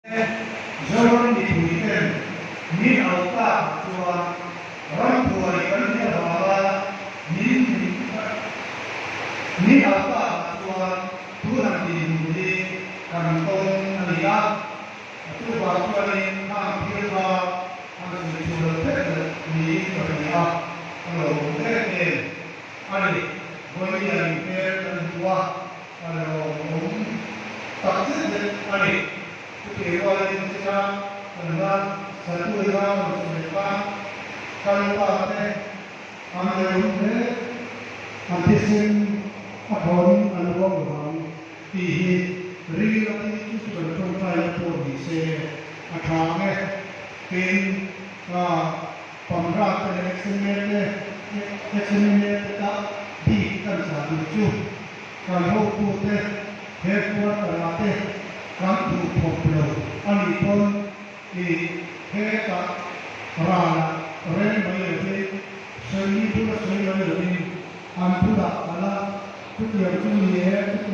Zoram mipuiten min au tak chuan rambuai kan nih avanga min min au tak chuan tun ang dinhmun hi kan tawn a ni a. Chuvang chuanin khang thil kha an sawi chhuah lo vek loh niin ka hria a, ka lo awm em em a ni. Vawiin hmel kan hmu a, ka lo awm tak zet zet a ni. Chutih rualin china kan la satu ila rawn sawi kha kal ta te an lo awm hle, an thisen a thawn an ruak lo vang tih hi ril a tih chu chu kan tawngtaina pawh ni se a tha ang e. Tin, ka Pamra te leh XMA te XMMA te ta bik kan chah duh chu kan hotute headquarter-ah te kan duh khawp lo a nih pawn i hetah ralah reng mai lovin sawi bula sawi mai lovin an bulah kal a, chutiang chu ni e, chutiang.